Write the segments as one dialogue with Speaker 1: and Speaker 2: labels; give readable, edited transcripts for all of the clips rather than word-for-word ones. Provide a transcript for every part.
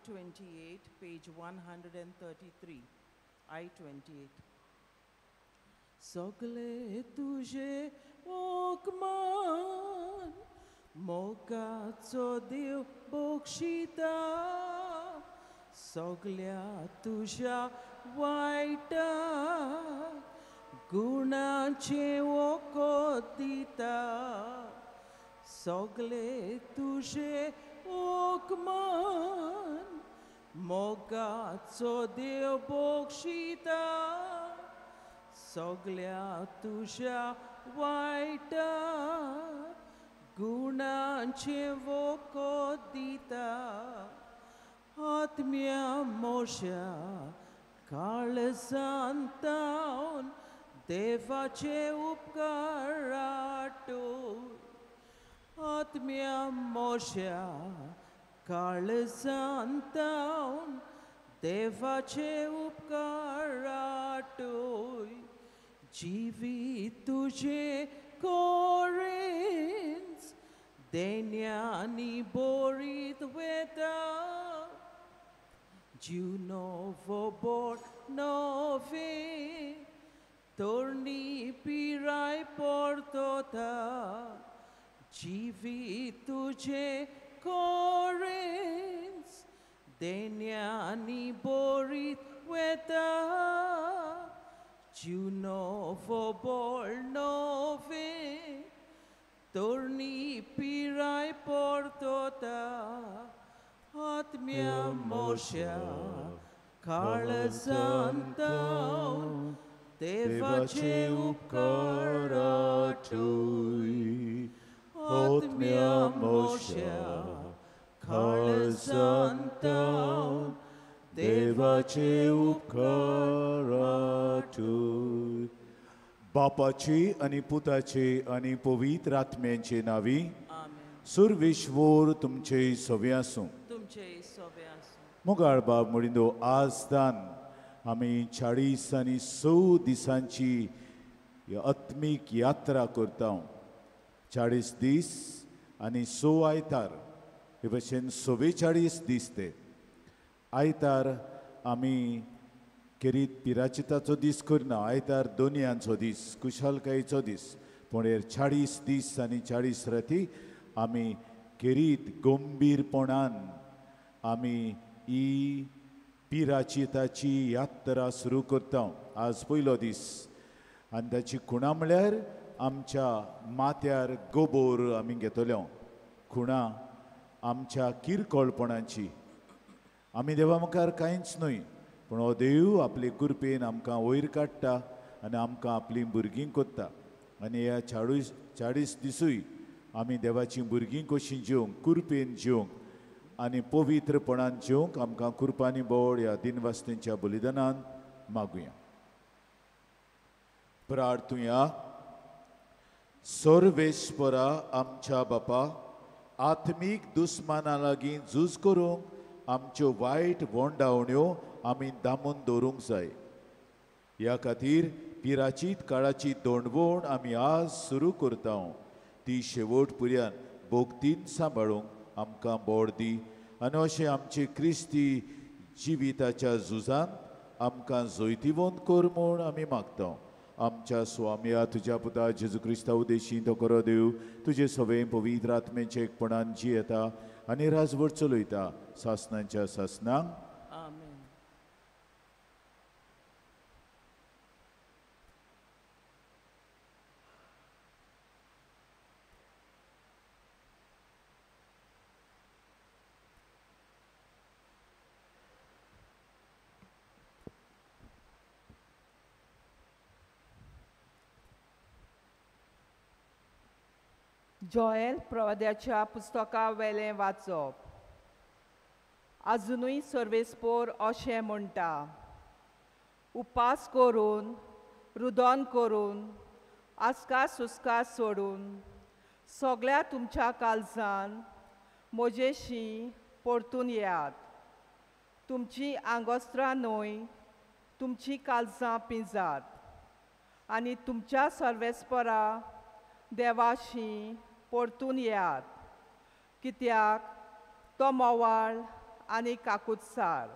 Speaker 1: I-28, page 133. I-28. सगळे तुझे ओकमान मोगाचो देव बक्षिता, सगळ्या तुज्या वायटा गुणाचें वखद दिता, सगळे तुजे ओकमान मोगाचो देव बक्षिता, सगळ्या तुज्या वायटा गुणांचें वखद दिता. आत्म्या मोश्या काळजांतावन देवाचे उपकार आठोय, आत्म्या मोश्या काळजांतावन देवाचे उपकार आठोय. जिवीत तुजें कोरेंच देण्यांनी बोरीत वेता, जीव नवो बोट नवें तरणी पिराय परतता, जिवीत तुजें कोरेंच देण्यांनी बोरीत वेता, जीव नवो बोल नवें तरणी पिराय परतता. आत्म्या मोश्या काळजांतावन देवाचे उपकार आठोय, आत्म्या मोश्या काळजांतावन
Speaker 2: देवाचे उपकार आठोय. बापाचे आनी पुताचे आनी पवित्र आत्म्यांचे नांवी सुरविश्वर तुमचे सवे आसूं. मुगाळ बाब म्हणिंदो, आज दान आमी 40 आनी 6 दिसांची आत्मीक यात्रा करता. 40 दीस आनी 6 आयतार हे भशेन 44 दीस ते आयतार आमी खेरीत पिराचिताचो दीस करना. आयतार दोनयांचो दीस, कुशालकायेचो दीस. पूण हे 40 दीस आनी 40 राती आमी खेरीत गंभीरपणान आमी ही पिराचिताची यात्रा सुरू करता. आज पयलो दीस आनी ताची खुणा म्हळ्यार आमच्या माथ्यार गोबोर आमी घेतलो. खुणा आमच्या किरकोळपणाची. आमी देवा मुखार कांयच न्हय, पूण हो देव आपले कृपेन आमकां वयर काडटा आनी आमकां आपलीं भुरगीं करता. आनी ह्या 40 दिसूय आमी देवाचीं भुरगीं कशीं जेवंक, कृपेन जेवंक आनी पवित्रपणान जेवंक आमकां कृपानी बोड ह्या दिनवास्तेंच्या बलिदानान मागुया. प्रार्थुया. सर्वेस्परा आमच्या बापा, आत्मीक दुस्माना लागीं झूज करूंक आमच्यो वायट वोंडावण्यो आमी दामून दवरूंक जाय. ह्या खातीर पिराचीत काळाची दोंडवण आमी आज सुरू करता. ती शेवट पुर्यान भोगतीन सांबाळूंक आमकां बोड दी आनी अशें आमचे क्रिस्ती जिविताच्या झुजांत आमकां जैतिवंत कर म्हूण आमी मागता. आमच्या स्वाम्या तुज्या पुता जेजू क्रिस्ता उदेशी तो करो देव तुजे सवे पवित्र आत्म्याचे एकपणान जियेता आनी राजवट चलयता सासनांच्या सासनांक.
Speaker 1: आमेन.
Speaker 3: जोएल प्रवाद्याच्या पुस्तका वेलें वाचप. आजुनूय सर्वेस्पोर अशें म्हणटा, उपास करून रुदन करून आस्कास सुस्कास सोडून सगळ्या तुमच्या काळजान म्हजेशी परतून येयात. तुमची आंगोस्त्रां न्हय तुमची काळजां पिंजात आनी तुमच्या सर्वेस्परा देवाशी परतून येयात, कित्याक तो मोवाळ आनी काकुत्सार,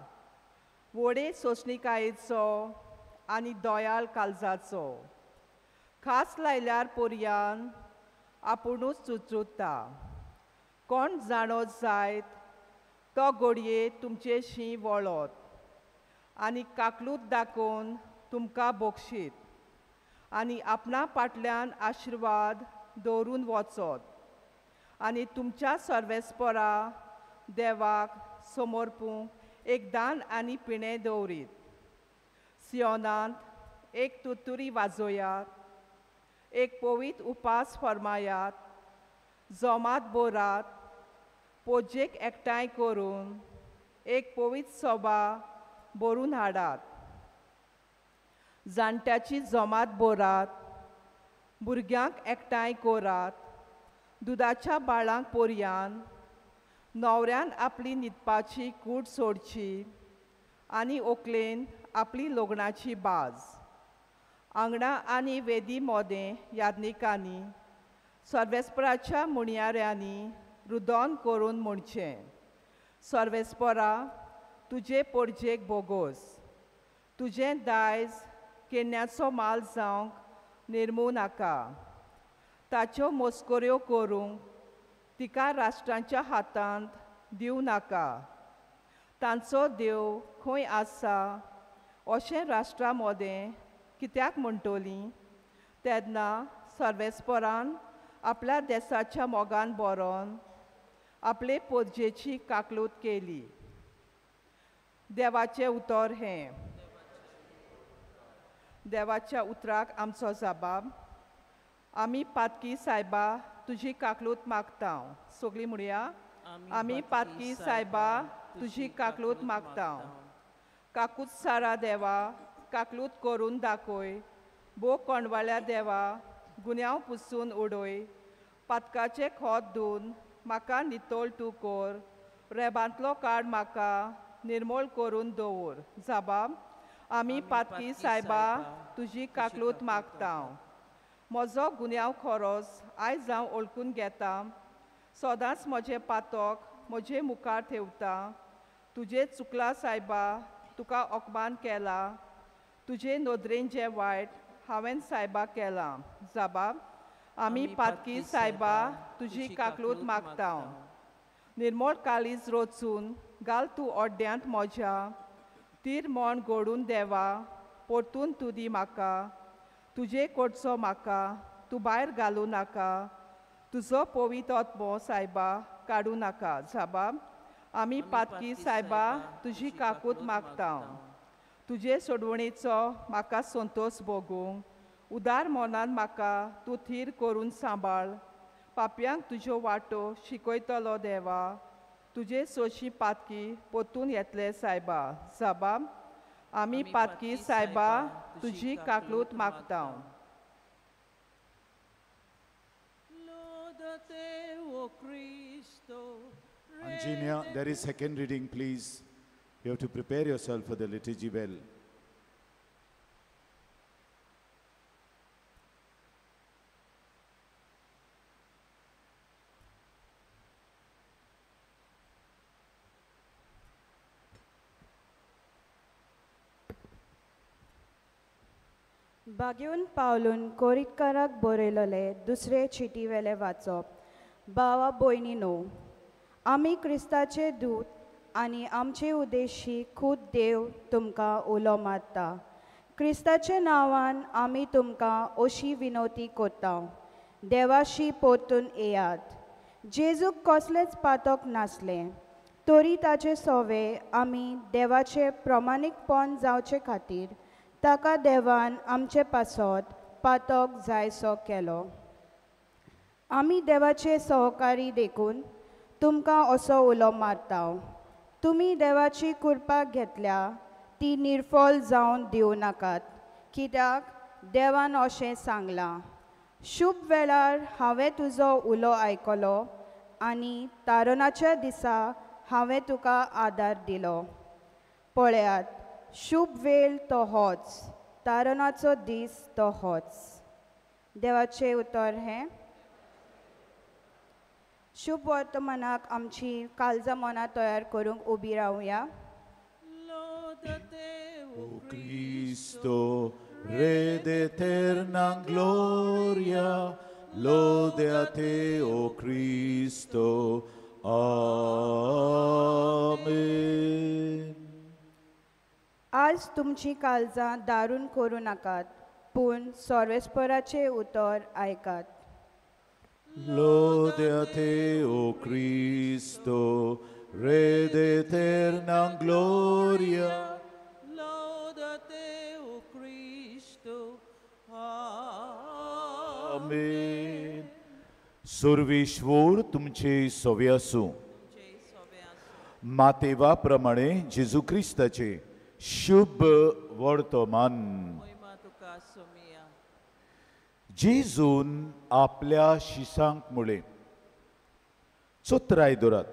Speaker 3: व्हडे सोंसणिकायेचो आनी दयाळ काळजाचो, खास लायल्यार पोरयान आपुणूच चुचुता। कोण जाणो जायत तो घडये तुमचेशी वळत आनी काकलूत दाखोवन तुमकां बक्षीत आनी आपणा फाटल्यान आशिर्वाद दवरून वचत आनी तुमच्या सर्वेस्परा देवाक समर्पूंक एक दान आनी पिणें दवरीत। सियोनांत एक तुतुरी वाजोयात, एक पवित्र उपास फर्मायात, जोमात बोरात, पोजेक एकठांय करून एक पवित्र सभा भरून हाडात। जाणट्याची जमात बोरात, भुरग्यांक एकठांय करात, दुदाच्या बाळांक पोरयान न्हवऱ्यान आपली न्हिदपाची कूड सोडची आनी ओकलेन आपली लग्नाची बाज। आंगणा आनी वेदी मोदें यादनिकांनी सर्वेस्पराच्या मुणयाऱ्यांनी रुदोन करून म्हणचें, सर्वेस्परा तुजे पोरजेक बोगोस, तुजें दायज केन्नाचो माल जावंक निर्मू नाका, ताच्यो मस्कऱ्यो करूंक तिका राष्ट्रांच्या हातांत दिवं नाका। तांचो देव खंय आसा अशें राष्ट्रा मोदें कित्याक म्हणटलीं? तेन्ना सर्वेस्परान आपल्या देसाच्या मोगान बरोवन आपले पोरजेची काकलूत केली। देवाचें उतर हें। देवाच्या उतराक आमचो जबाब। आमी पातकी सायबा तुजी काकलूत मागता। सगळीं म्हणया, आमी पातकी सायबा तुजी काकलूत मागता। काकूत सारा देवा काकलूत करून दाखय, भो कोंडवाल्या देवा गुन्यांव पुसून उडय, पातकाचें खोत धुवन म्हाका नितळ तूं कर, रेबांतलो काड म्हाका निर्मळ करून दवर। जबाब, आमी पातकी सायबा तुजी काकलूत मागता। म्हजो गुन्यांव खरोच आयज हांव वळखून घेता, सदांच म्हजें पातक म्हजे मुखार ठेवता। तुजें चुकलां सायबा, तुका अपमान केला, तुजे नदरेन जें वायट हांवें सायबा केलां। जबाब, आमी पातकी सायबा तुजी काकलूत मागता। निर्मळ काळीज रचून घाल तूं अड्ड्यांत म्हज्या, तीर म्हण घडून देवा परतून तूं दी म्हाका, तुजे कडचो म्हाका तूं भायर घालूं नाका, तुजो पवित्र आत्मो सायबा काडूं नाका। जबाब, आमी पातकी सायबा तुजी काकूत मागता। तुजे सोडवणेचो म्हाका संतोश भोगूंक, उदार मनान म्हाका तूं थीर करून सांबाळ, पापयांक तुज्यो वाटो शिकयतलो देवा, तुजे सोशी पातकी परतून येतले सायबा। जबाब, आमी पातकी सायबा तुजी काकलूत मागता।
Speaker 2: Anjania, there is second reading, please. You have to prepare yourself for the liturgy well.
Speaker 4: बागेवन पावलून कोरितकाराक बरयलोले दुसरे चिटी वेले वाचप। भावा भयणीनो, आमी क्रिस्ताचे दूत आनी आमचे उद्देशी खूद देव तुमकां उलो मारता। क्रिस्ताच्या नांवान आमी तुमकां अशी विनवती करता, देवाशी परतून येयात। जेजूक कसलेंच पातक नासलें तरी ताचे सोवे आमी देवाचे प्रमाणीकपण जावचे खातीर ताका देवान आमचे पासत पातक जायसो केलो। आमी देवाचे सहकारी देखून तुमकां असो उलो मारता, तुमी देवाची कृपा घेतल्या ती निर्फळ जावन दिवं नाकात, कित्याक देवान अशें सांगलां, शुभ वेळार हांवें तुजो उलो आयकलो आनी तारणाच्या दिसा हांवें तुका आदार दिलो। पळयात, शुभ वेळ तो होच, तारणाचो दीस तो होच। देवाचें उतर हें। शुभ वर्तमानाक आमची काळजां मनां तयार करूंक उबी रावया.
Speaker 1: Lódate,
Speaker 2: O Cristo, Re de eterna gloria, lode a te, O Cristo. Amen.
Speaker 4: आज तुमची काळजां दारून करूं नाकात, पूण सर्वेस्पराचें उतर आयकात.
Speaker 2: Lode a te, O Cristo, Re de eterna gloria.
Speaker 1: Lódate, O Cristo.
Speaker 2: Amen. सुर्वेश्वर तुमचे सवे आसूं. मातेवा प्रमाणे जेजू क्रिस्ताचे शुभ वर्तमान.
Speaker 1: मोहिमा तुका सोमिया.
Speaker 2: जेजून आपल्या शिसांक म्हळें, चोत्राय दवरात,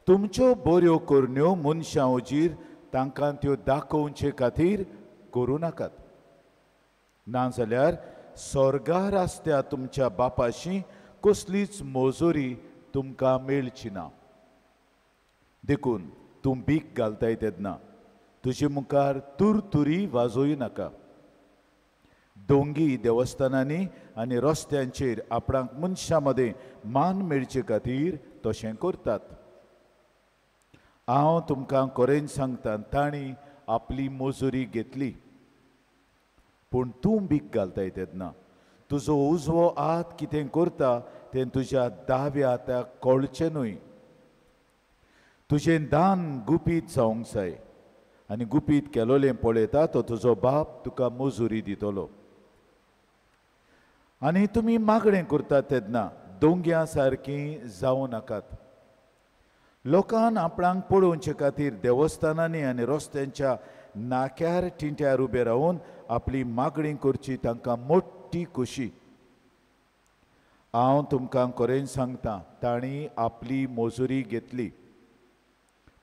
Speaker 2: तुमच्यो बऱ्यो करण्यो मनशां हुजीर तांकां त्यो दाखोवचे खातीर करूं नाकात, नाजाल्यार स्वर्गार आसत्या तुमच्या बापाशी कसलीच मजुरी तुमकां मेळची ना. देखून तूं भीक घालताय तेन्ना तुजे मुखार तुरतुरी वाजोवं नाका. दोंगी देवस्थानांनी आनी रस्त्यांचेर आपणाक मनशां मदें मान मेळचे खातीर तशें करतात. हांव तुमकां खरें सांगता, तांणी आपली मजुरी घेतली. पूण तूं भीक घालताय तेन्ना तुजो उजवो हात कितें करता तें तुज्या दाव्या हाताक कळचें न्हय. तुजें दान गुपीत जावंक जाय आनी गुपीत केलोलें पळयता तो तुजो बाप तुका मजुरी दितलो. आनी तुमी मागणें करतात तेन्ना दोंग्या सारकीं जावं नाकात. लोकान आपणाक पळोवचे खातीर देवस्थानांनी आनी रस्त्यांच्या नाक्यार टिंट्यार उबे रावन आपली मागणी करची तांकां मोटी खोशी. हांव तुमकां खरें सांगता, तांणी आपली मजुरी घेतली.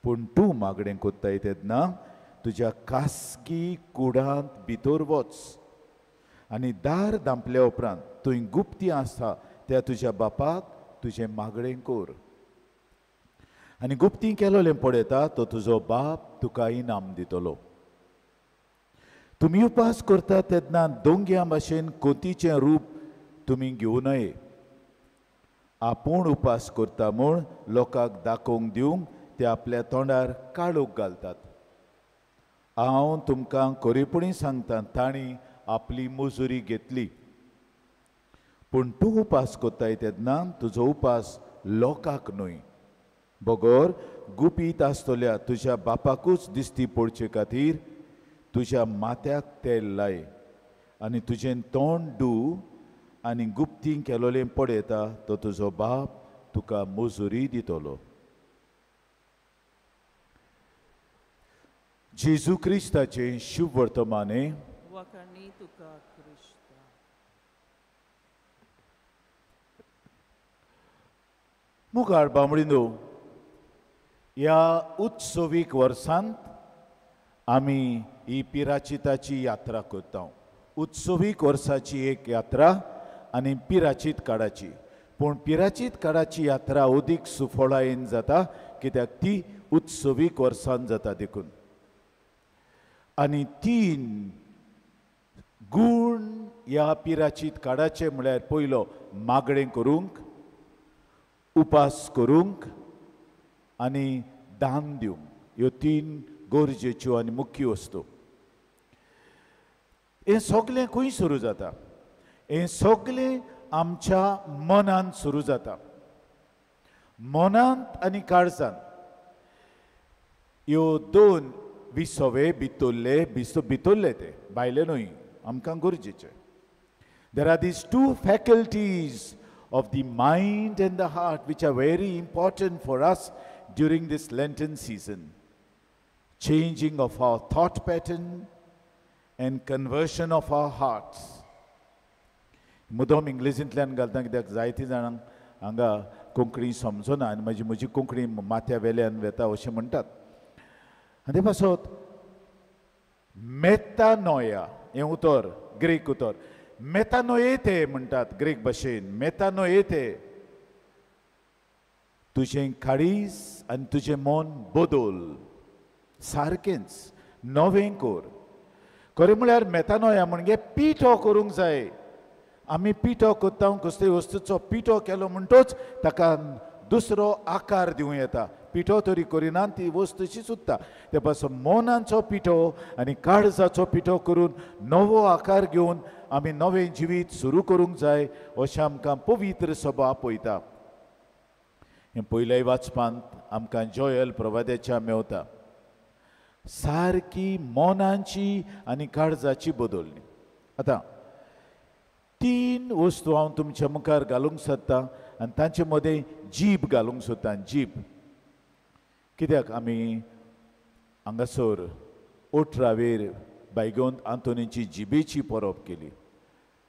Speaker 2: पूण तूं मागणें करताय तेन्ना तुज्या खासगी कुडांत भितर वच आनी दार धांपल्या उपरांत थंय गुप्ती आसा त्या तुज्या बापाक तुजें मागणें कर. आनी गुप्ती केलोलें पळयता तो तुजो बाप तुका इनाम दितलो. तुमी उपास करता तेन्ना दोंग्या भाशेन कोतीचें रूप तुमी घेवं नये. आपूण उपास करता म्हूण लोकांक दाखोवंक दिवंक ते आपल्या तोंडार काळोख घालतात. हांव तुमकां खरेपणी सांगता, तांणी आपली मजुरी घेतली. पूण तूं उपास करताय तेन्ना तुजो उपास लोकांक न्हय, बगर गुपीत आसतल्या तुज्या बापाकूच दिश्टी पडचे खातीर तुज्या माथ्याक तेल लाय आनी तुजें तोंड दू आनी गुप्ती केलोलें पळयता तो तुजो बाप तुका मजुरी दितलो. जेजू क्रिस्ताचें शुभ वर्तमाने.
Speaker 1: वाखाणी तुका क्रिस्ता.
Speaker 2: मुखार बांबडीनो, ह्या उत्सवीक वर्सांत आमी ही पिराचिताची यात्रा करता. उत्सवीक वर्साची एक यात्रा आनी पिराचीत काळाची. पूण पिराचीत काळाची यात्रा अदीक सुफळायेन जाता कित्याक ती उत्सवीक वर्सान जाता देखून. आनी तीन गूण ह्या पिराचीत काळाचे म्हळ्यार पयलो मागणें करूंक, उपास करूंक आनी दान दिवंक. ह्यो तीन गरजेच्यो आनी मुख्य वस्तू. हें सगळें खंय सुरू जाता? हें सगळें आमच्या मनांत सुरू जाता. मनांत आनी काळजांत ह्यो दोन विसवे भितरले भितरले ते भायले न्हय, आमकां गरजेचे. There are these two faculties of the mind and the heart which are very important for us during this Lenten season. Changing of our thought pattern and conversion of our hearts. मुद्दम इंग्लिशींतल्यान घालता कित्याक जायतीं जाणांक हांगा कोंकणी समजना आनी म्हाजी म्हजी कोंकणी माथ्या वेल्यान वेता अशें म्हणटात. आनी ते पासत मेतानोया हें उतर ग्रीक उतर, मेतानोयेते म्हणटात ग्रीक भाशेन. मेतानोयेते तुजें काळीज आनी तुजें मन बदल, सारकेंच नवें कर. खरें म्हळ्यार मेतानोया म्हणजे पिठो करूंक जाय. आमी पिठो करता, कसलेय वस्तूचो पिठो केलो म्हणटोच ताका दुसरो आकार दिवं येता. पिठो तरी करिना ती वस्त तशीच उरता. ते पासून मनाचो पिठो आनी काळजाचो पिठो करून नवो आकार घेवन आमी नवें जिवीत सुरू करूंक जाय अशें आमकां पवित्र सभा पळयता. हें पयल्याय वाचपांत आमकां जोयल प्रवाद्याच्या मेवता सारकी मनाची आनी काळजाची बदलणी. आतां तीन वस्तू हांव तुमच्या मुखार घालूंक सोदतां आनी तांचे मदें जीब घालूंक सोदतां. जीब कित्याक आमी हांगासर 18 वेर बायगोन आंतोनीची जिबेची परब केली.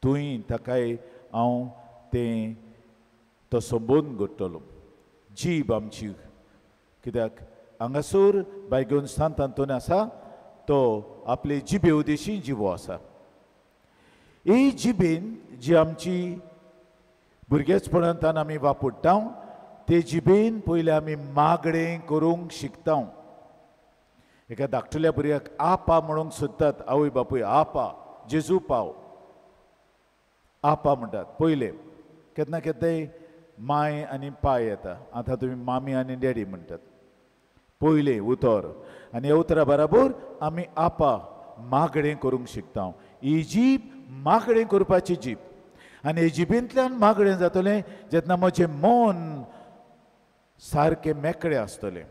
Speaker 2: थंय ताकाय हांव तें तो संबोध घडटलो. जीब आमची कित्याक हांगासर बायगोन सांत आंतोनी आसा तो आपले जिबे उदेशी जिवो आसा. ही जिबेन जी आमची भुरगेचपणांतल्यान आमी वापरता ते जिबेन पयलें आमी मागणें करूंक शिकता. एका धाकटुल्या भुरग्याक आपा म्हणूंक सोदतात आवय बापूय, आपा जेजू पाव आपा म्हणटात. पयलें केन्ना केन्नाय माय आनी पाय येता, आतां तुमी मामी आनी डॅडी म्हणटात. पयलें उतर आनी ह्या उतरा बराबर आमी आपा मागणें करूंक शिकता. ही जीब मागणें करपाची जीब आनी हे जिबेंतल्यान मागणें जातलें जेन्ना म्हजें मन सारकें मेकळें आसतलें.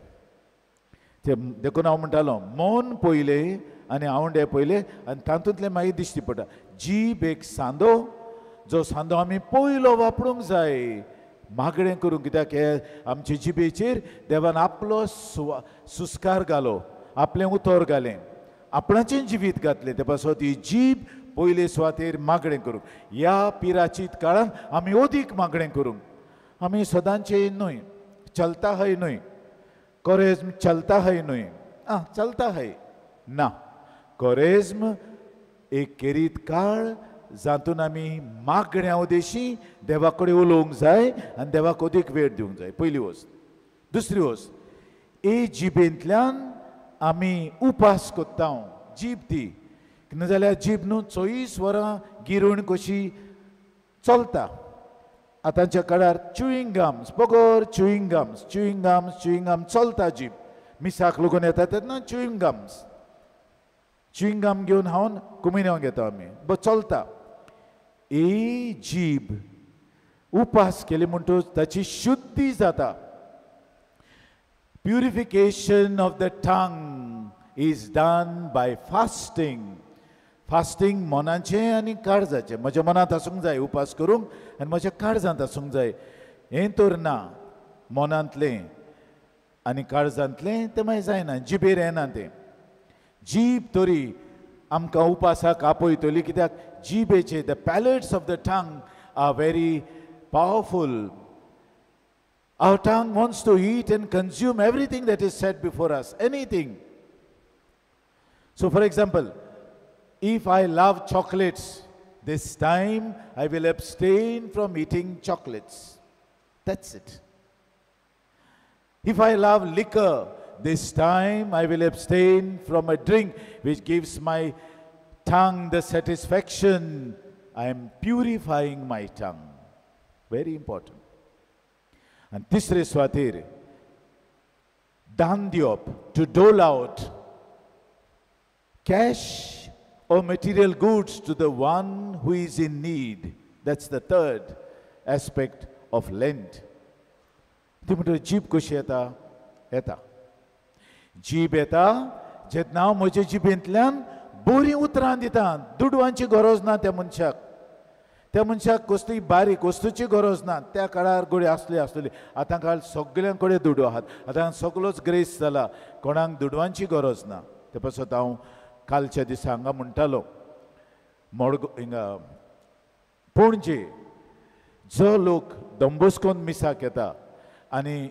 Speaker 2: ते देखून हांव म्हणटालो मन पयलें आनी आवंडे पयलें आनी तातूंतलें मागीर दिश्टी पडटा. जीब एक सांदो, जो सांदो आमी पयलो वापरूंक जाय मागणें करूंक. कित्याक हे आमचे जिबेचेर देवान आपलो सुस्कार घालो, आपलें उतर घालें, आपणाचें जिवीत घातलें. ते पासत ही जीब पयले सुवातेर मागणें करूंक. ह्या पिराचीत काळान आमी अदीक मागणें करूंक. आमी सदांचें न्हय चलता हय न्हय, कोरेज्म चलता हय न्हय, आं चलता हय ना. कोरेज्म एक केरीत काळ जातून आमी मागण्या उदेशी देवा कडेन उलोवंक जाय आनी देवाक अदीक वेळ दिवंक जाय. पयली वस्त. दुसरी वस्त, ए जिबेंतल्यान आमी उपास करता. जीब ती नाजाल्यार जीब न्हू 24 वरां गिरण कशी चलता. आतांच्या काळार च्युईंग गम्स बगर chewing gums chewing gums chewing gum चलता जीब. मिसाक लागून येता तेन्ना च्युईंग गम्स च्युईंग गम घेवन हांव कुमिन्यांव घेता आमी, बट चलता. ही जीब उपास केली म्हणटकच ताची शुद्धी जाता. Purification of the tongue is done by fasting. Fasting मनाचें आनी काळजाचें. म्हज्या मनांत आसूंक जाय उपास करूंक आनी म्हज्या काळजांत आसूंक जाय. हें तर ना मनांतलें आनी काळजांतलें तें मागीर जायना, जिबेर येना तें. जीब तरी आमकां उपासाक आपयतली. कित्याक जिबेचे the palates of the tongue are very powerful. Our tongue wants to eat and consume everything that is set before us, anything. So for example, if I love chocolates, this time I will abstain from eating chocolates. That's it. If I love liquor, this time I will abstain from a drink which gives my tongue the satisfaction. I am purifying my tongue. Very important. And तिसरे स्वातीर दान दिवप, to dole out cash or material goods to the one who is in need. That's the third aspect of Lent. ती म्हणटा जीब कशी येता? येता जीब येता जेन्ना हांव म्हजे जिबेंतल्यान बरीं उतरां दिता. दुडवांची गरज ना त्या मनशाक, त्या मनशाक कसली बारीक वस्तूची गरज ना. त्या काळार गोडी आसली आसतली, आतां काळ सगळ्यां कडेन दुडू आहात, आतां सगळोच ग्रेस जाला, कोणाक दुडवांची गरज ना. ते पासत हांव कालच्या दिसा हांगा म्हणटालो, मडगांव हिंगा पणजे जो लोक डॉन मिसाक येता आनी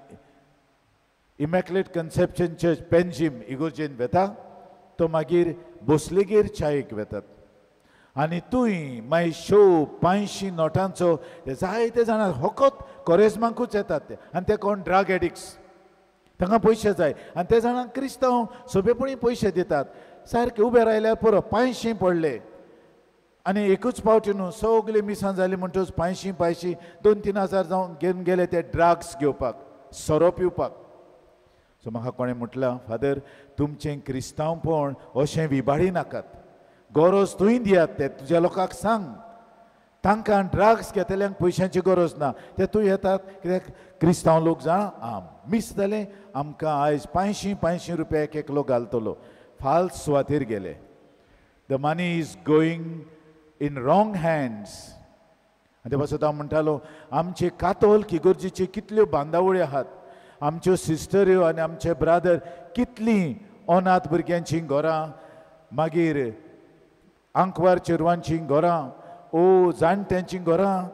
Speaker 2: इमॅक्युलेट कन्सेप्शन चर्च पेंजीम इगोर्जेन वेता, तो मागीर बोसलेगेर चायेक वेतात. आनी तूंय मागीर शो 500 नोटांचो जायते जाणां फकत कोरेज्माकूच येतात ते, आनी ते कोण ड्रग एडिक्ट्स, तांकां पयशे जाय आनी ते जाणां क्रिस्तांव सोंपेपणी पयशे दितात. सारके उबे रायल्यार पुरो 500 पडले आनी एकूच पावटी न्हू सगळीं मिसां जालीं म्हणटकच 500 500 2-3 हजार जावन घेवन गेले ते ड्रग्स घेवपाक, सोरो पिवपाक. सो म्हाका कोणें म्हटलां, फादर तुमचें क्रिस्तांवपण अशें विबाडी नाकात, गरज तुंय दियात, ते तुज्या लोकांक सांग, तांकां ड्रग्स घेतल्यांक पयशांची गरज ना, ते तूं येतात कित्याक क्रिस्तांव लोक जाण आम मीस जालें आमकां आयज 500 500 रुपया एक एकलो घालतलो. फाल्स सुवातेर गेले. The money is going in wrong hands. आनी ते पासत हांव म्हणटालो आमचे कातोल इगर्जेच्यो कितल्यो बांदावळी आहात, आमच्यो सिस्टऱ्यो आनी आमचे ब्रादर कितलीं अनाथ भुरग्यांचीं घरां, मागीर आंकवार चेडवांचीं घरां, ओ जाणट्यांचीं घरां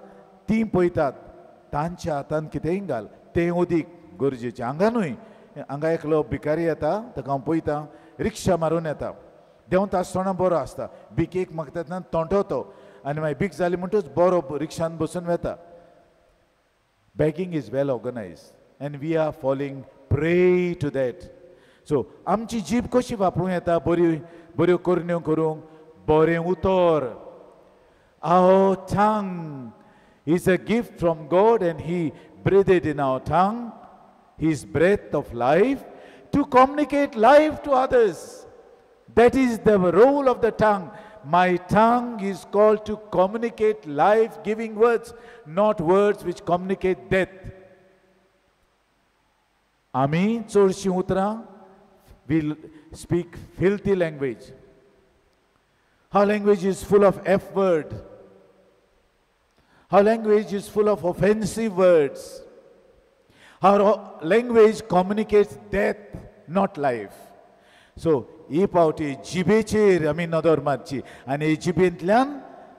Speaker 2: तीं पळयतात. तांच्या हातान कितेंय घाल, तें उदीक गरजेचें. हांगा न्हय, हांगा एकलो भिकारी येता ताका हांव पळयतां, रिक्षा मारून येता, देंवता आसतना बरो आसता, भिकेक मागता तेन्ना तोंटो तो आनी मागीर भीक जाली म्हणटच बरो रिक्षान बसून वता. Begging is well organized and we are falling prey to that. So आमची जीब कशी वापरूंक येता बरी बऱ्यो करण्यो करूंक, बरें उतर. Our tongue is a gift from God and He breathed in our tongue His breath of life to communicate life to others. That is the role of the tongue. My tongue is called to communicate life-giving words, not words which communicate death. आमी चडशीं उतरां, we speak filthy language. Our language is full of F word. Our language is full of offensive words. Our language communicates death, not life. So, ही पावटी जिबेचेर आमी नदर मारची आनी जिबेंतल्यान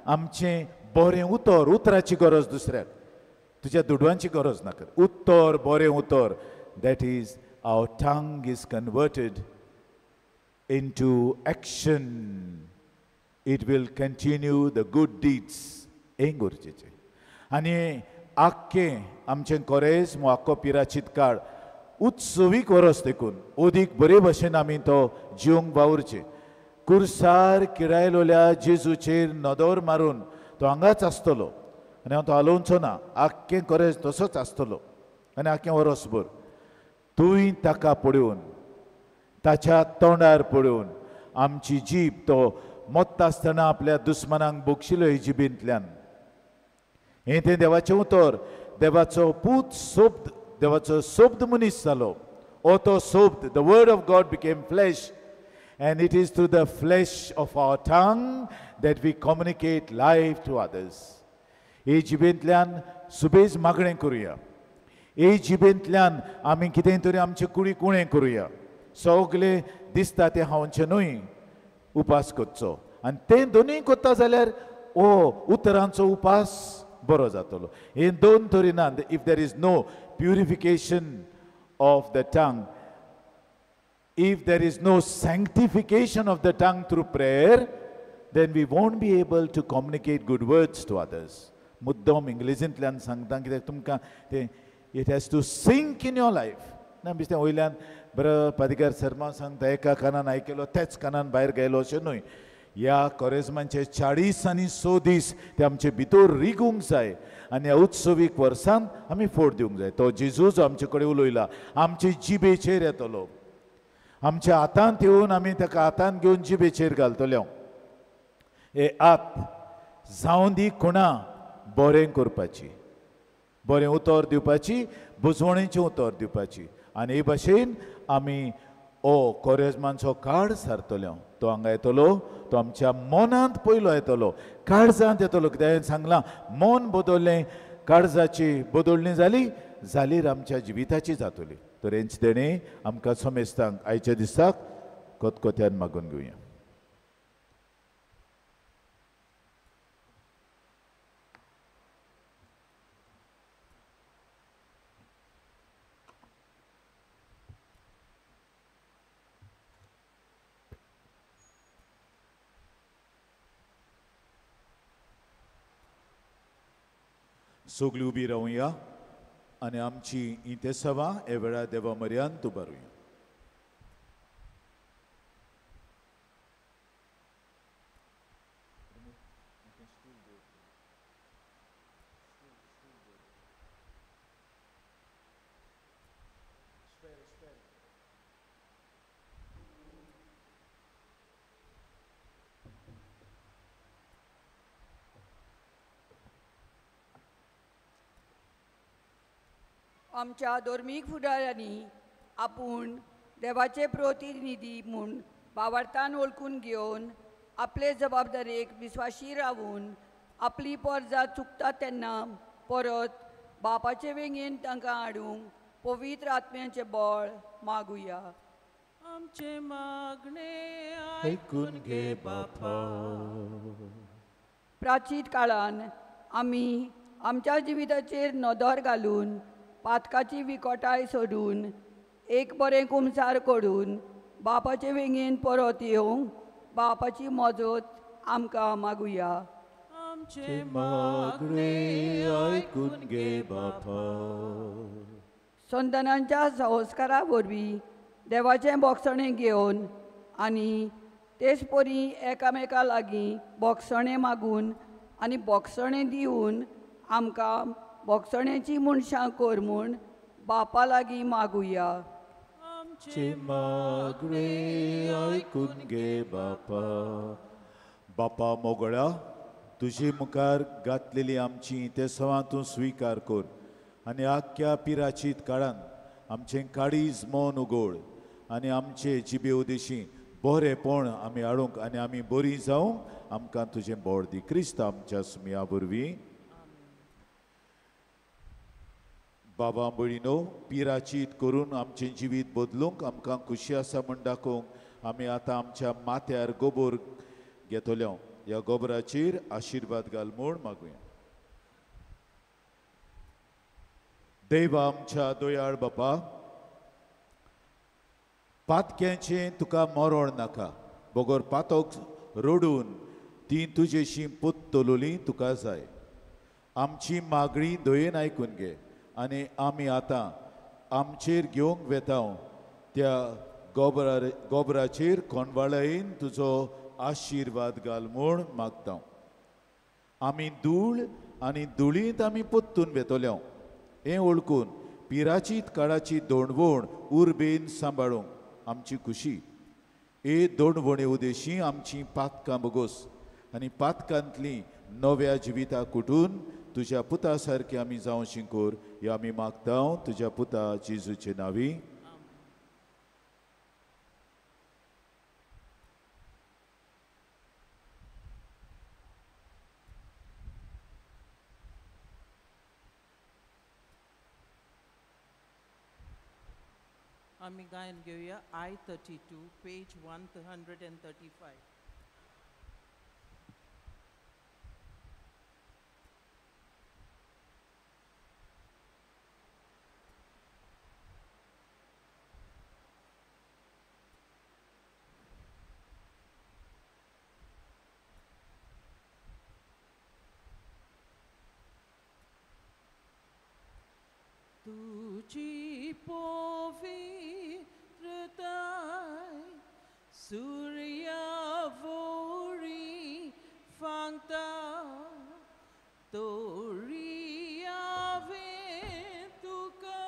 Speaker 2: आमचें बरें उतर, उतराची गरज दुसऱ्याक, तुज्या दुडवांची गरज नाका, उतर बरें उतर. That is our tongue is converted into action. It will continue the good deeds. हें गरजेचें. आनी आख्खें आमचें कोरेज्म आख्खो पिराचीत काळ उत्सवीक वरस देखून अदीक बरे भशेन आमी तो जिवंक वावुरचें. कुर्सार किरायलोल्या जेजूचेर नदर मारून तो हांगाच आसतलो आनी हांव तो हालोवचो ना, आख्खें कोरेज तसोच आसतलो आनी आख्खें वरसभर तुंय ताका पळोवन, ताच्या तोंडार पळोवन आमची जीब तो मोत्ता आसतना आपल्या दुस्मानांक बक्षिलो हे जिबेंतल्यान. हें तें देवाचें उतर, देवाचो पूत सोब्द, देवाचो सोब्द मनीस जालो. ओ तो सोब्द, the word of God became flesh and it is through the flesh of our tongue that we communicate life to others. हे जिबेंतल्यान सुबेज मागणें करुया, हे जिबेंतल्यान आमी कितें तरी आमचे कुडीक उणें करुया. सगलें दिसता तें हांवचें न्हय, उपास करचो आनी तें दोनूय करता जाल्यार ओ उतरांचो उपास बरो जातलो. हे दोन तरी ना. If there is no purification of the tongue, if there is no sanctification of the tongue through prayer, then we won't be able to communicate good words to others. मुद्दम इंग्लिजींतल्यान सांगता कित्याक तुमकां तें it has to sink in your life. ना बेश्टें वयल्यान बरो पादिकार शर्मा सांगता एका कानान आयकलो तेच कानान भायर गेलो अशें न्हय. ह्या कोरेज्मांचे 40 आनी 6 दीस ते आमचे भितर रिगूंक जाय आनी ह्या उत्सवीक वर्सान आमी फोट दिवंक जाय. तो जेजू जो आमचे कडेन उलयला आमचे जिबेचेर येतलो, आमच्या हातांत येवन आमी ताका हातांत घेवन जिबेचेर घालतले. हे आत जावं दी खुणा बरें करपाची, बरें उतर दिवपाची, बुजवणेचें उतर दिवपाची आनी हे भाशेन आमी ओ कोरेज्मांचो काळ सारतले. तो हांगा येतलो, तो आमच्या मनांत पयलो येतलो, काळजांत येतलो. कित्याक हांवें सांगलां मन बदललें, काळजाची बदलणी जाली जाल्यार आमच्या जिविताची जातली. तर हेंच देणें आमकां समेस्तांक आयच्या दिसाक कोतकोत्यान मागून घेवया. सगळीं उबी रावया आनी आमची इंतेसांवां हे वेळार देवा म्हऱ्यांत उबारुया.
Speaker 5: आमच्या धर्मीक फुडाऱ्यांनी आपूण देवाचे प्रतिनिधी म्हूण भावार्थान वळखून घेवन आपले जबाबदारेक विस्वाशी रावून आपली परजा चुकता तेन्ना परत बापाचे वेंगेन तांकां हाडूंक पवित्र आत्म्याचें बळ मागुया.
Speaker 1: आमचे मागणे
Speaker 2: आयकून घे बापा.
Speaker 5: प्राचीन काळान आमी आमच्या जिविताचेर नदर घालून पातकाची विकोटाय सोडून एक बरें कुमसार करून बापाचे वेंगेन परत येवंक बापाची मजत आमकां मागुया.
Speaker 1: आमचे मागणे आयकून घे
Speaker 2: बापा.
Speaker 5: संतानांच्या संस्कारा वरवीं देवाचें बोगसणें घेवन आनी तेच परी एकामेका लागीं बोगसणें मागून आनी बोगसणें दिवन आमकां बोगसण्याची मनशां कर म्हूण बापा लागीं मागुया.
Speaker 1: आमचे
Speaker 2: मागणे आयकून घे बापा. बापा मोगळा, तुजे मुखार घातलेली आमची इंतेसांवां तूं स्विकार कर आनी आख्ख्या पिराचीत काळान आमचें काळीज मन उगोड आनी आमचे जिबे उदेशी बरेंपण आमी हाडूंक आनी आमी बरी जावंक आमकां तुजें बळ दी. क्रिस्त आमच्या सुमया वरवीं. बाबा भयणीनो, पिराचीत करून आमचें जिवीत बदलूंक आमकां खुशी आसा म्हूण दाखोवंक आमी आतां आमच्या माथ्यार गोबोर घेतले. ह्या गोबराचेर आशिर्वाद घाल म्हूण मागुया. देवा आमच्या दयाळ बापा, पातक्यांचें तुका मरण नाका, बगर पातक रडून ती तुजेशी पोत्तलोली तुका जाय. आमची मागणी दयेन आयकून घे आनी आमी आतां आमचेर घेवंक वेता त्या गोबराचेर कोणवाळायेन तुजो आशिर्वाद घाल म्हूण मागता. आमी धूळ आनी धुळींत आमी पोत्तून वेतले हें वळखून पिराचीत काळाची दोणवण उर्बेन सांबाळूंक आमची खुशी. हे दोणवणे उदेशी आमची पातकां बगोस आनी पातकांतली नव्या जिविता कुटून तुज्या पुता सारके आमी जावं शिंकोर ह्या आमी मागता तुज्या पुता जेजूचे नांवी.
Speaker 1: आमी गायन घेवया I 32 page 135. तुझी पवित्रताय सूर्या वरी फांगता तोरी हांवें तुका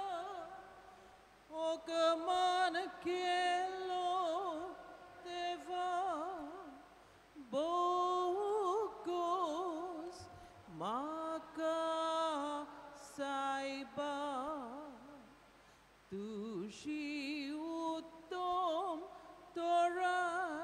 Speaker 1: ओकमान केलो देवा बोगोस म्हाका सायबा. तुजी उत्तम तोराय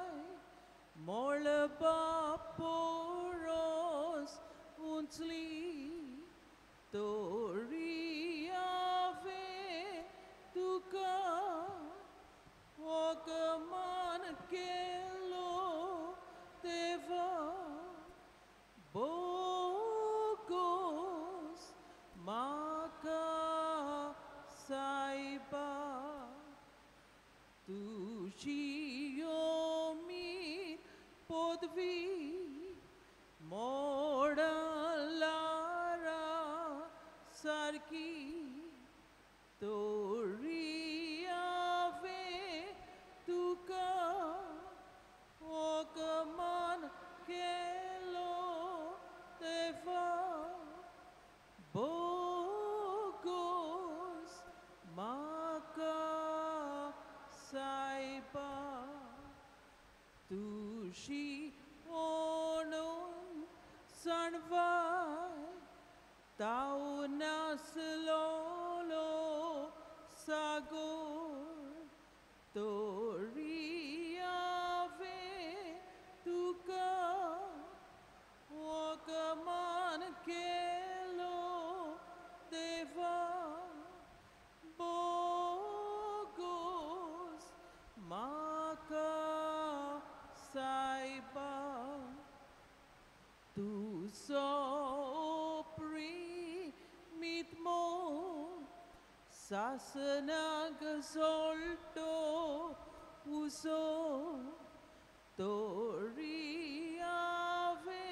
Speaker 1: तुशी ओणून सणवाय ताऊ नासलोलो सागोर तोरी आवे तुका वकमान केलो देवा बोगोस माका सायबा तुजो प्रेमीत मोग सासनाक सोलटो उजो तोरी आवे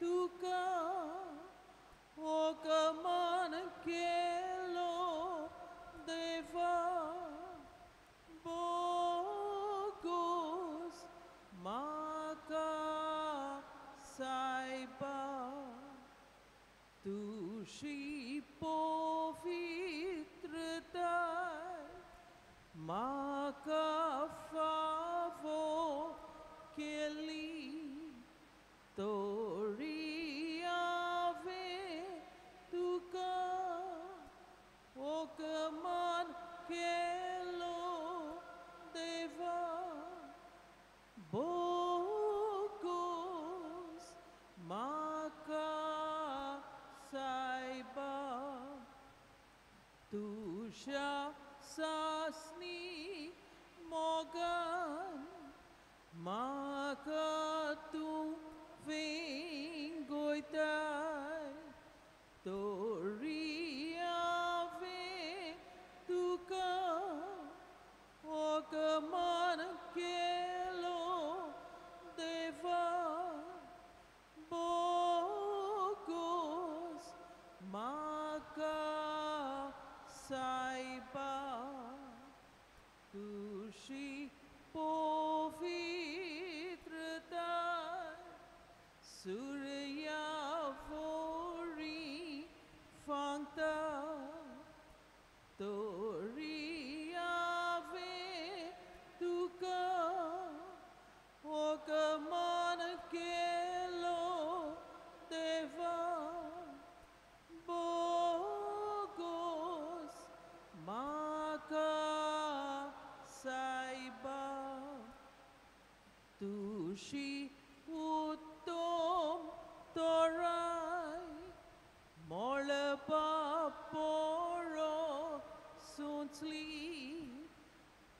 Speaker 1: तुका वकमान केलो देवा बोगोस माका सायबा तुशी पवित्रताय माका फावो केली तोरी आवे तुका वकमान केलो देवा बोगोस माका सायबा तुज्या सासनी मोगान म्हाका तूं वेंगयताय तोरी आवे तुका वकमान केलो देवा बोगोस माका सायबा तुशी पवित्रताय सुर्या वरी फांकता तोरी आवे तुका वकमान केलो देवा बोगोस माका सायबा तुशी उत्तम तोराय मळबा पोरो सुंचली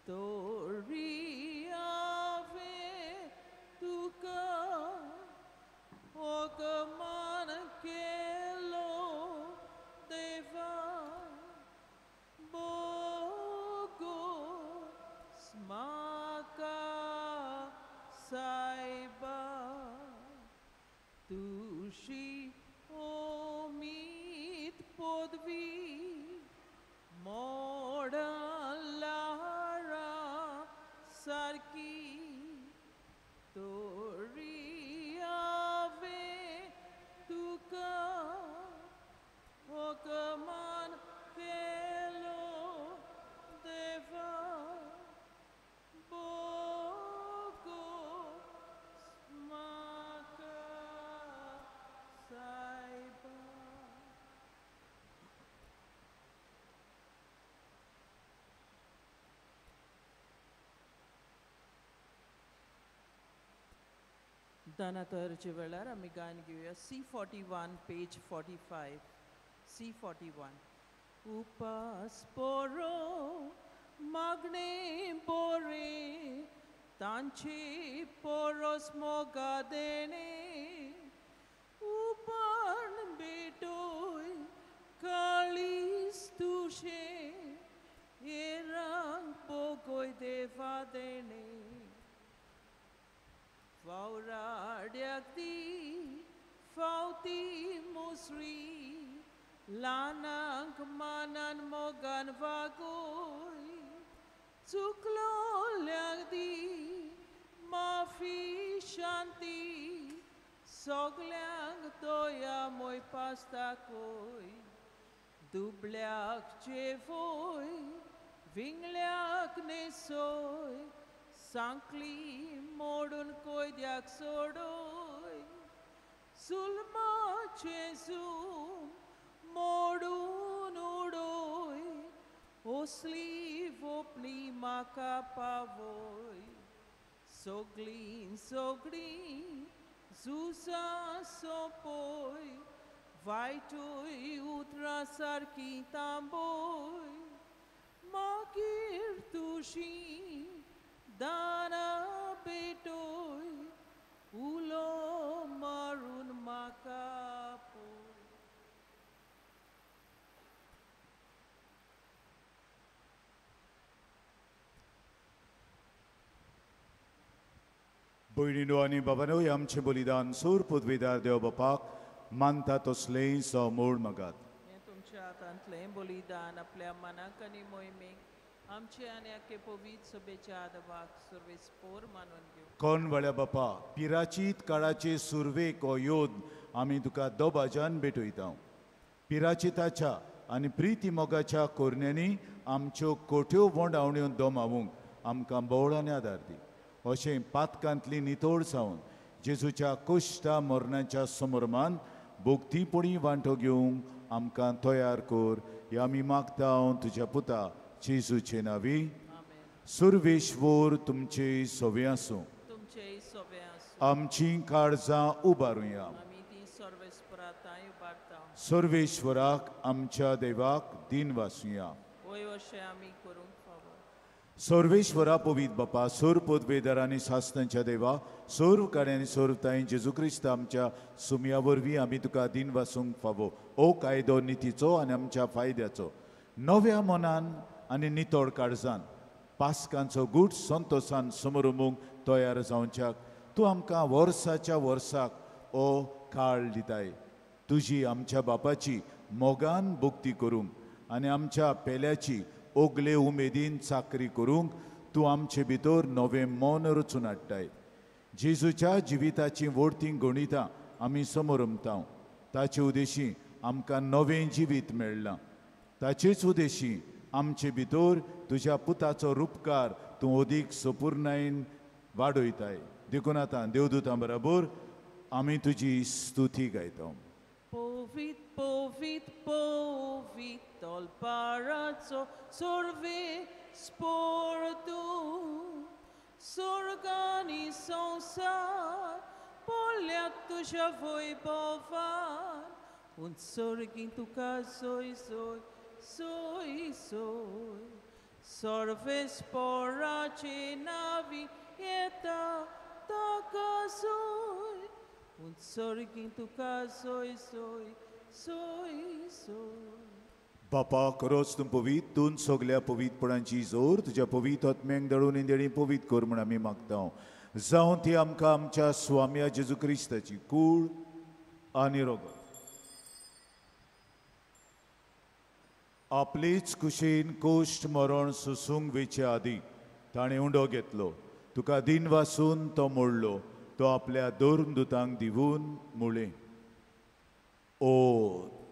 Speaker 1: तोरी आवे तुका वकमान केलो देवा बोगोस माका सायबा तुशी ओमीत पदवी मोडा लारा सारकी तोरी आवे तुका वकमान केलो देवा बोगोस माका सायबा. दानातरच्या वेळार आमी गायन घेवया C 41 page 45 C 41. उपास पोरो मागणे बोरे तांचे पोरोस मोगा देणे उपान बेटोय काळीस तुशे येरांक बोगोय देवा देणे फावराड्याक दी फावती मुसरी ल्हानांक मानान मोगान वागोय चुकलोल्याक दी माफी शांती सगल्यांक दया मोय पास्ताकोय दुबळ्याक जेवोय विंगळ्याक नेसोय सांकली मोडून कोयद्याक सोडोय सुलमाचें जूम मोडून उडोय असली वोपणी म्हाका पावय सगळीं सगळीं झुजां सोंपय वायटूय उतरां सारकीं तांबोय मागीर तुजी दानां भेटोय उलो मारून म्हाका पळय.
Speaker 2: भयणीनो आनी बाबानो, हें आमचें बलिदान सूर पदवीदार देव बापाक मानता तसलें समोळ मागात.
Speaker 1: हें तुमच्या हातांतलें बलिदान आपल्या मनाक आनी मोहिमेक आमचे आनी आख्खे पवित्र सभेच्या आदवाक सर्वेस्पोर मानून घेवं.
Speaker 2: कोण वळ्या बापा, पिराचीत काळाचे सुरवेक हो योद आमी तुका दोबाजान भेटयता. पिराचिताच्या आनी प्रिती मोगाच्या कोरण्यांनी आमच्यो कोट्यो वोंडावण्यो दोमावूंक आमकां बोवळ आनी आदार दी. अशें पातकांतली नितोळ जावन जेजूच्या कुश्टा मरणाच्या समर्मान भोगतीपणी वांटो घेवंक आमकां तयार कर हे आमी मागता तुज्या पुता जेजूचे नांवी. सुर्वेश्वर तुमचे सवे आसूं. आमची काळजां उबारुया. सर्वेश्वराक आमच्या देवाक दिन वासुया. सर्वेश्वरा पवित बापा, सोर पदवेदार आनी सासनांच्या देवा, सोर कार्यानी सोर ताई जेजू क्रिस्त आमच्या सुमया वरवीं आमी तुका दिन वासूंक फावो. ओ कायदो नितीचो आनी आमच्या फायद्याचो नव्या मनान आनी नितळ काळजान पास्कांचो गूट संतोसान समरुमूंक तयार जावच्याक तूं आमकां वर्साच्या वर्साक ओ काळ दिताय. तुजी आमच्या बापाची मोगान भक्ती करूंक आनी आमच्या पेल्याची ओगले उमेदीन चाकरी करूंक तूं आमचे भितर नवें मन रचून हाडटाय. जेजूच्या जिविताचीं वोडतीं गणितां आमी समोरमता. ताचे उदेशी आमकां नवें जिवीत मेळ्ळां. ताचेच उदेशी आमचे भितर तुज्या पुताचो रुपकार तूं अदीक सपूर्णायेन वाडयताय. देखून आतां देवदूतां बराबर आमी तुजी स्तुती गायता.
Speaker 1: पवित पवित पवित तलपाराचो सर्वेस्पोर तूं स्वर्गानी संवसार पडल्यात तुज्या वैभवान उंच तुका सोय सोय सोय सोय सर्वेस्पोराचे नावी येता ताका सोय उंच तुका सोय सोय सोय सोय.
Speaker 2: बापा, खरोच तूं पवीत, तूं सगल्या पवीतपणाची जोर तुज्या पवीत आत्म्यांक दळून इंदेणी पवीत कर म्हूण आमी मागता. जावं ती आमकां आमच्या स्वाम्या जेजू क्रिस्ताची कूळ आनी रोगत. आपलेच कुशीन कोश्ट मरण सोसूंक वेचे आदीं ताणें उंडो घेतलो. तुका दिन वासून तो मोडलो. तो आपल्या धर्मदूतांक दिवन म्हळें, ओ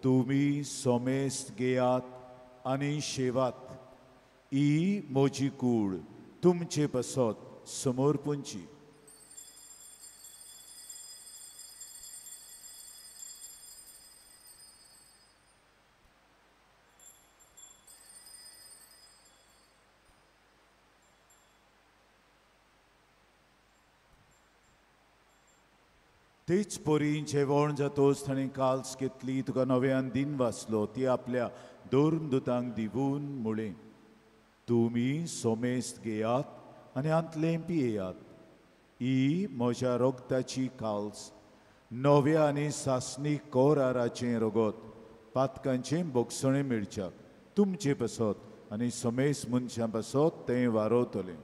Speaker 2: तुमी सोमेस्त घेयात आनी शेवात. ही म्हजी कूड तुमचे पासत समर्पणची. तेच परी जेवण जातोच ताणें काल्स घेतली, तुका नव्यान दिन वाचलो, ती आपल्या धर्मदूतांक दिवन म्हळें, तुमी सोमेस्त घेयात आनी हांतलें पियेयात. ही म्हज्या रोगताची काल्स, नव्या आनी सासणी कोराराचें रगत, पातकांचें बोगसणें मेळच्याक तुमचे पासत आनी समेस्त मनशां पासत तें वारवतलें.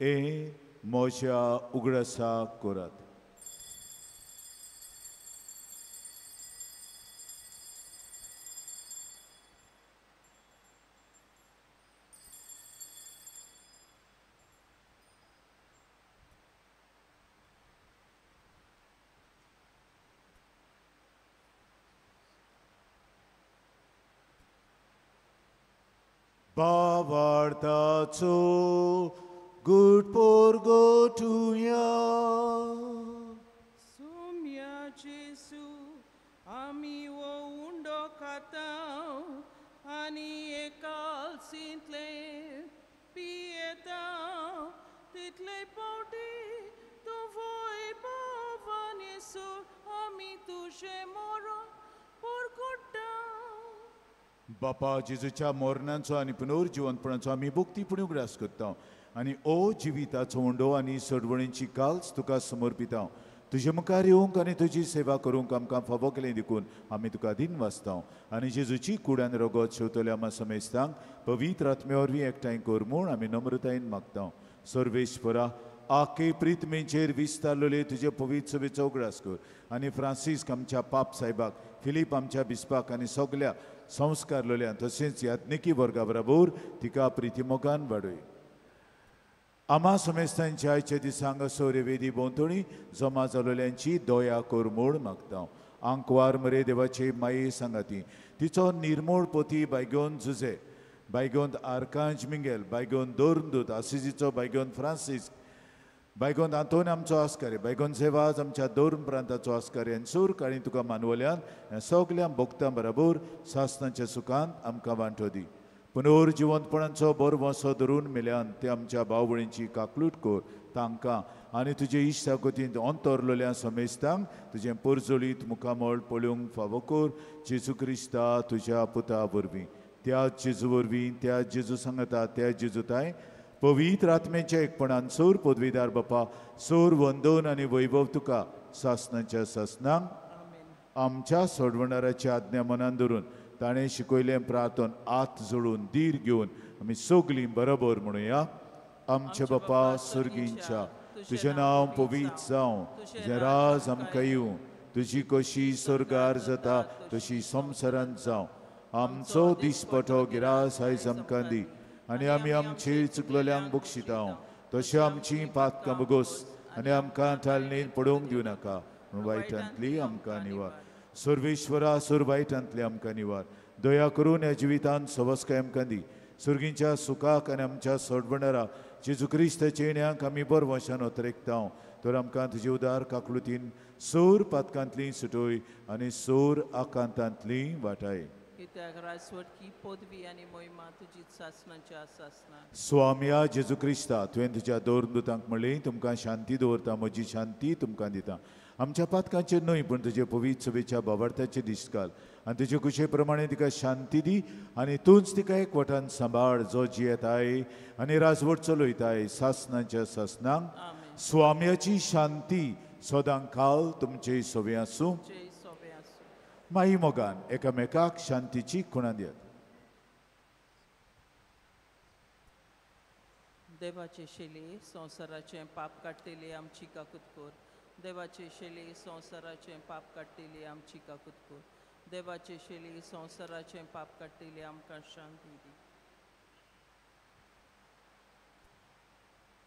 Speaker 2: हें म्हज्या उगडासाक करात. भावार्थाचो गुड पोर गोटुया.
Speaker 1: फावटी तूं वैभवान येसर आमी तुजें मरण परगट्टा.
Speaker 2: बापा जेजूच्या मरणाचो आनी पुनर्जिवंतपणाचो आमी भक्तीपणी उगडास करता आनी ओ जिविताचो उंडो आनी सोडवणीची काल्स तुका समर्पिता. तुजे मुखार येवंक आनी तुजी सेवा करूंक आमकां फावो केलें देखून आमी तुका दिन वाचता आनी जेजूची कूड आनी रगत शेवतल्या आमा समेस्तांक पवित्र आत्म्या वरवीं एकठांय कर म्हूण आमी नम्रतायेन मागता. सर्वेश्वरा आखे प्रितमेचेर विस्तारलेले तुजे पवित्र सभेचो उगडास कर आनी फ्रांसीस्क आमच्या पाप साहेबाक, फिलीप आमच्या बिस्पाक आनी सगल्या संस्कारलेल्या तशेंच याज्ञिकी वर्गा बरोबर तिका प्रितीमोगान वाडय. आमा समेस्तांच्या आयच्या दिसा हांगासर वेदी भोंवतणी जमा जालोल्यांची दया कर म्हूण मागता. आंकवार मरे देवाचे माये सांगाती तिचो निर्मोळ पोती बायगोन जुजे, बायगोन आर्कांज मिंगेल, बायगोन दोरंदूत आसिजीचो बायगोन फ्रांसीस्क, बायगोन आंतोन आमचो आस्कारी, बायगोन सेवाज आमच्या दोन प्रांताचो आस्कारी आनी सूर काणी तुका मानवल्यान ह्या सगल्या भोगतां बरोबर सासनाच्या सुखांत आमकां वांटो दी. पुनर्जिवंतपणाचो बरो वसो धरून मेल्यान ते आमच्या भाव भयणींची काकलूट कर तांकां आनी तुजे इश्टा गतींत अंतरलेल्या समेस्तांक तुजें परजळीत मुखामळ पळोवंक फावो कर जेजू क्रिस्ता तुज्या पुता वरवीं. त्या जेजू वरवीं, त्या जेजू सांगता, त्या जेजूताय पवित्र आत्म्याच्या एकपणान सोर पदवीदार बापा सोर वंदन आनी वैभव तुका सासनाच्या सासनांक. आमच्या सोडवणाराची आज्ञा मनान धरून ताणें शिकयलें प्रार्थन आत जोडून धीर घेवन आमी सगलीं बरोबर म्हणुया. आमच्या बापा सर्गींच्या तुजें नांव पवित्र जावं, तुजें राज आमकां येवं, तुजी कशी स्वर्गार जाता तशी संवसारांत जावं. आमचो दिसपटो गिरास आयज आमकां दी आनी आमी आमचे चुकलेल्यांक बक्षिता तशें आमची पातकां बगोस आनी आमकां थालणीन पडोवंक दिवं नाका पूण वायटांतली आमकां निवार. सर्वेश्वरा सोर वायटांतली आमकां निवार. दया करून ह्या जिवितांत सवस्काय आमकां दी. सुर्गींच्या सुखाक आनी आमच्या सोडवणारा जेजू क्रिस्ताच्या येण्याक आमी बरवशान अतरेकता तर आमकां तुजे उदार काकलुतीन सोर पातकांतली सुटोय आनी सोर आकांतांतली वाटाय. स्वाम्या जेजू क्रिस्ता तुवें तुज्या दोन दुतांक म्हणलें तुमकां शांती दवरता, म्हजी शांती तुमकां दिता. आमच्या पातकांचेर न्हय पूण तुजे पवित्र सभेच्या बाबार्थाचे दीस घाल आनी तुजे कुशे प्रमाणे तिका शांती दी आनी तूंच तिका एकवटान सांबाळ जो जियेताय आनी राजवट चलयताय सासनाच्या सासनांक. स्वाम्याची शांती सदां काल तुमचे सवे आसूं. माई मोगान एकामेकाक शांतीची खुणा दियात.
Speaker 1: देवाचे शेले संवसाराचें पाप काडटले आमची काकूत कर. देवाचे शेले संवसाराचें पाप काडटले आमची काकूत कर. देवाचे शेले संवसाराचें पाप काडटले आमकां शांती दी.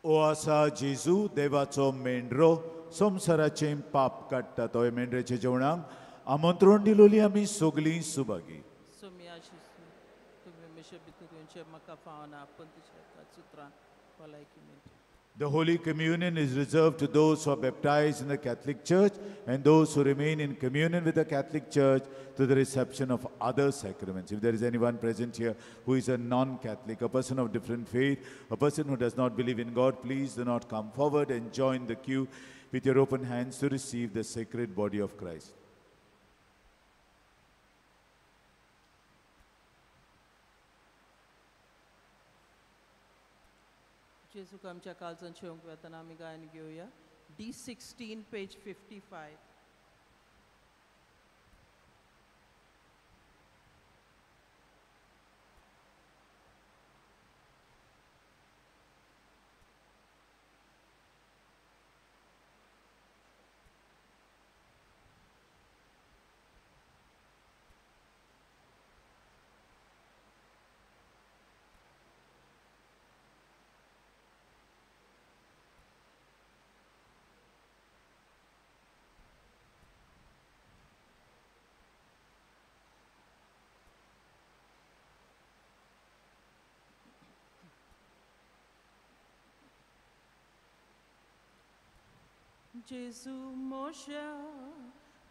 Speaker 2: ओ आसा जेजू देवाचो मेंढरो संवसाराचें पाप काडटा तो मेंढऱ्याच्या जेवणाक आमंत्रण दिलोली आमी सगलीं सुभागी.
Speaker 1: सोम्या तुमी म्हजे भितर येवचें म्हाका फावना पूण तुज्या सुत्रान भलायकी मेळटा.
Speaker 2: The Holy Communion is reserved to those who are baptized in the Catholic Church and those who remain in communion with the Catholic Church to the reception of other sacraments. If there is anyone present here who is a non-Catholic, a person of different faith, a person who does not believe in God, please do not come forward and join the queue with your open hands to receive the sacred body of Christ.
Speaker 1: जेजूक आमच्या काळजांत शेवंक वेतना आमी गायन घेवया. D16 page 55. Jesu मोशा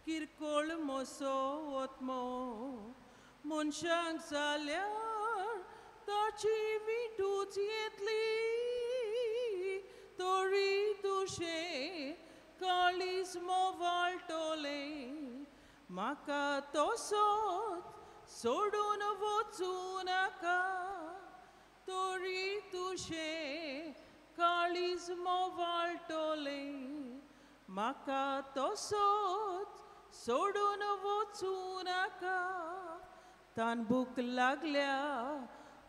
Speaker 1: किरकोळ moso ओतमो मनशांक जाल्यार ताची विटूच येतली तरी काळीज मोवाळटलें म्हाका तसोच सोडून वचूं नाका तरी तुजें काळीज मोवाळटलें म्हाका तसोच सोडून वचूं नाका तान भूक लागल्या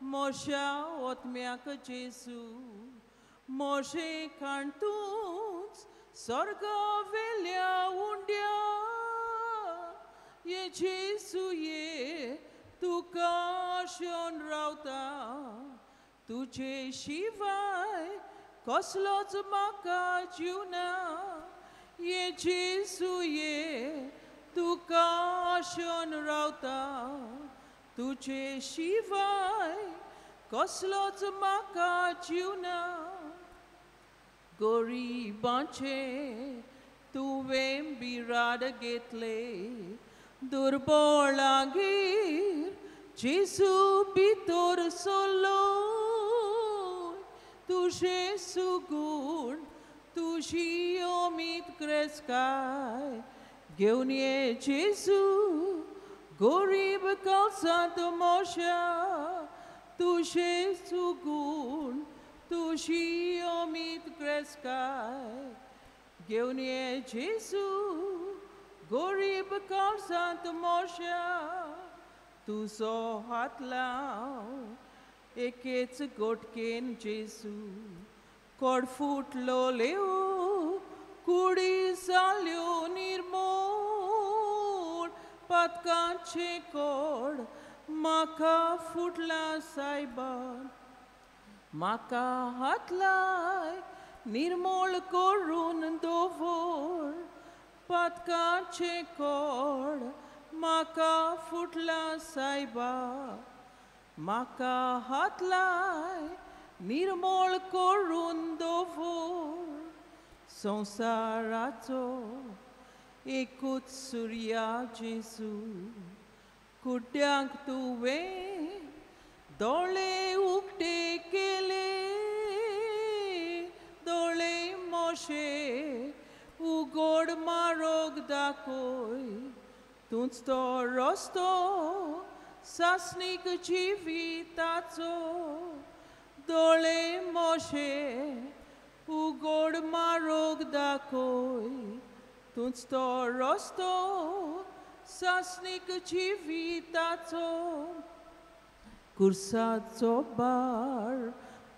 Speaker 1: मोश्या ओतम्याक जेजू मोशे खाण तूंच स्वर्गावेल्या उंड्या ये जेजू ये तुका आशेवन रावता तुजे शिवाय कसलोच म्हाका जीव ना ये जेजू ये तुका आशेवन रावता तुजे शिवाय कसलोच म्हाका जीव ना गरिबांचे तुवें बिराड घेतले दुर्बळागेर जेजू भितर सरलो तुजें सुगूण तुजी उमेद ग्रेस्काय घेवन ये जेजू गरीब काळजांत मोशा तुजें सुगूण तुजी उमेद ग्रेस्काय घेवन ये जेजू गरीब काळजांत मोशा तुजो हात लाव एकेच गोटकेन जेजू कोड फुटलोल्यो कुडी जाल्यो निर्मोळ पातकांचें कोड म्हाका फुटलां सायबा म्हाका हात लाय निर्मोळ करून दवर पातकांचें कोड म्हाका फुटलां सायबा म्हाका हात लाय निर्मोळ करून दवर संवसाराचो एकूच सुर्या जेजू कुड्ड्यांक तुवें दोळे उक्ते केले दोळे मोशे उगोड मारोग दाखय तूंच तो रस्तो सासणीक जिविताचो दोळे मोशे उगोड मारोग दाखय तूंच तो रस्तो सासणीक जिविताचो कुर्साचो भार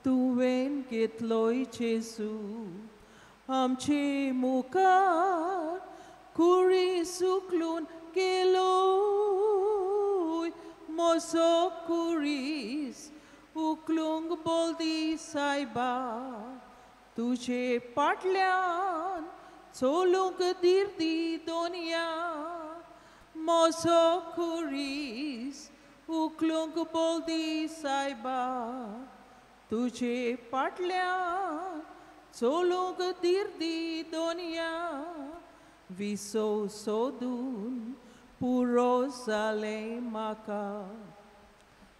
Speaker 1: तुवें घेतलोय जेजू आमचे मुखार कुरी सुकलून गेलोय म्हजो कुरीस उखलूंक बोलदी सायबा तुजे फाटल्यान चलूंक धीर दी दोनया म्हजो कुरीस उखलूंक बोलदी सायबा तुजे फाटल्यान चलूंक धीर दी दोनया विसव सोदून पुरो जालें म्हाका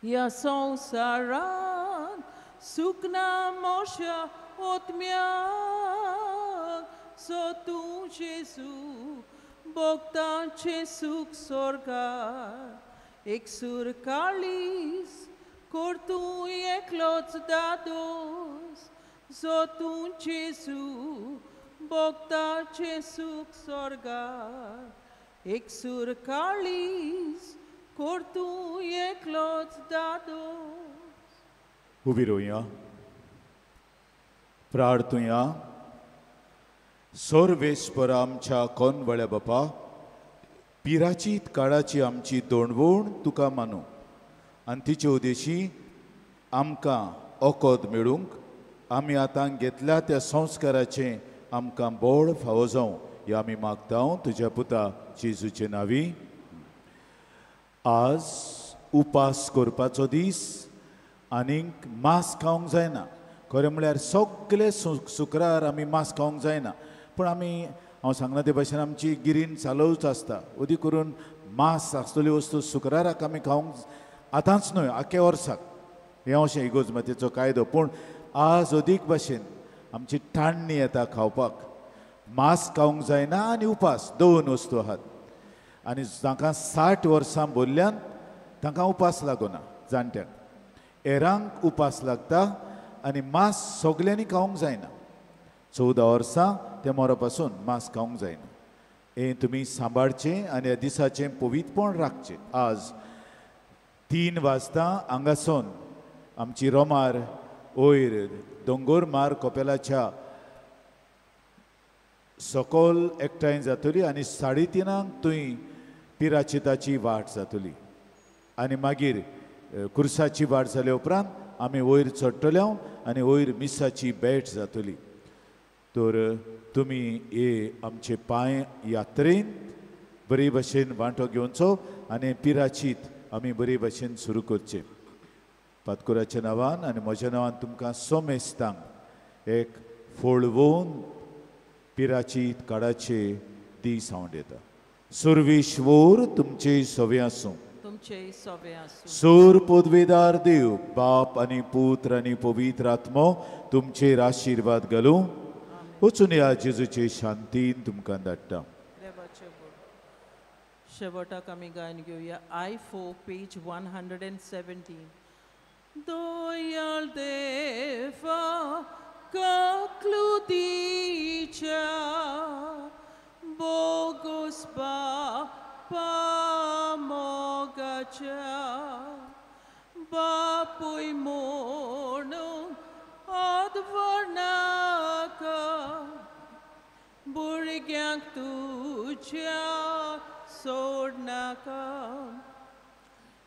Speaker 1: ह्या संवसारांत सूख ना मोशा ओतम्याक सो तूं जेजू भोगतांचें सूख स्वर्गार एकसूर काळीज कर तूं एकलोच दादोस जो तूं जेजू भोगताचें सूख स्वर्गार एकसूर काळीज कर तूं एकलोच दादोस.
Speaker 2: उबी रोवया प्रार्थुया. सर्वेस्पर आमच्या कोनवळ्या बापा पिराचीत काळाची आमची दोणवण तुका मानू आनी तिचे उद्देशी आमकां ओकोद मेळूंक आमी आतां घेतल्या त्या संस्काराचें आमकां बोळ फावो जावं ह्या आमी मागता तुज्या पुता जेजूचे नांवी. आज उपास करपाचो दीस आनीक मांस खावंक जायना. खरें म्हळ्यार सगळे शुक्रार आमी मांस खावंक जायना, पूण आमी हांव सांगना ते भाशेन आमची गिरीन चालूच आसता. अदी करून मांस आसतली वस्तू शुक्राराक आमी खावंक आतांच न्हय आख्या वर्साक, हें अशें इगोर्ज मातयेचो कायदो. पूण आज अदीक भाशेन आमची टाणणी येता खावपाक, मांस खावंक जायना आनी उपास, दोन वस्तू आहात. आनी जांकां 60 वर्सां भरल्यान तांकां उपास लागना, जाणट्यांक. हेरांक उपास लागता आनी मांस सगल्यांनी खावंक जायना. 14 वर्सां ते मोरा पासून मांस खावंक जायना. हें तुमी सांबाळचें आनी ह्या दिसाचें पवित्रपण राखचें. आज 3 वाजता हांगासून आमची रोमार वयर दोंगोर मार कपेलाच्या सकल एकठांय जातली आनी 3:30 थंय पिराचिताची वाट जातली आनी मागीर कुर्साची वाट जाल्या उपरांत आमी वयर चडटले आनी वयर मिसाची भेट जातली. तर तुमी हे आमचे पांय यात्रेंत बरे भशेन वांटो घेवचो आनी पिराचीत आमी बरे भशेन सुरू करचें. पातकुराच्या नांवान आनी म्हज्या नांवान तुमकां सोमेस्तांक एक फळवोन पिराचीत काडाचे दीस हांव दिता. सुर्विश्वर तुमचे सवे आसूं.
Speaker 1: तुमचे सवे आसूं.
Speaker 2: सूर पदवेदार देव बाप आनी पुत्र आनी पवित्र आत्मो तुमचेर आशिर्वाद घालूं. वचून ह्या जेजूचे शांतीन तुमकां धाडटा.
Speaker 1: शेवटाक आमी गायन घेवया I4 page 117. दयाळ देवा काकलुतीच्या बोगोस बापा मोगाच्या बापूय म्हणून आदवरनाका भुरग्यांक तुज्या सोडनाका.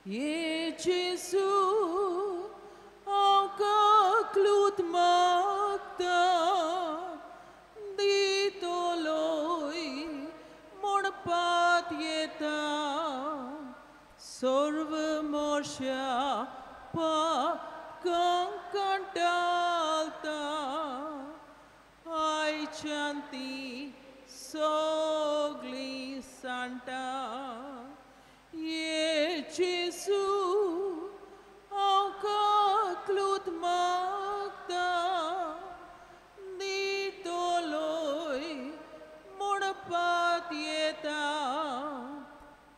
Speaker 1: ये जेजू हांव काकलूत मागता दितलोय म्हणपात येता सर्व मोर्शा पाकांक कंटाळटा आयच्यान ती सगळीं सांडटा. ये जेजू हांव काकलूत मागता दितलोय म्हणपात येता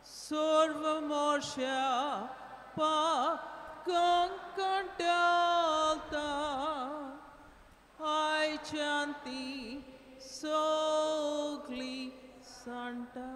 Speaker 1: सर्व मोर्शा पाकांक कंटाळटा आयच्यान ती सगळीं सांडटा.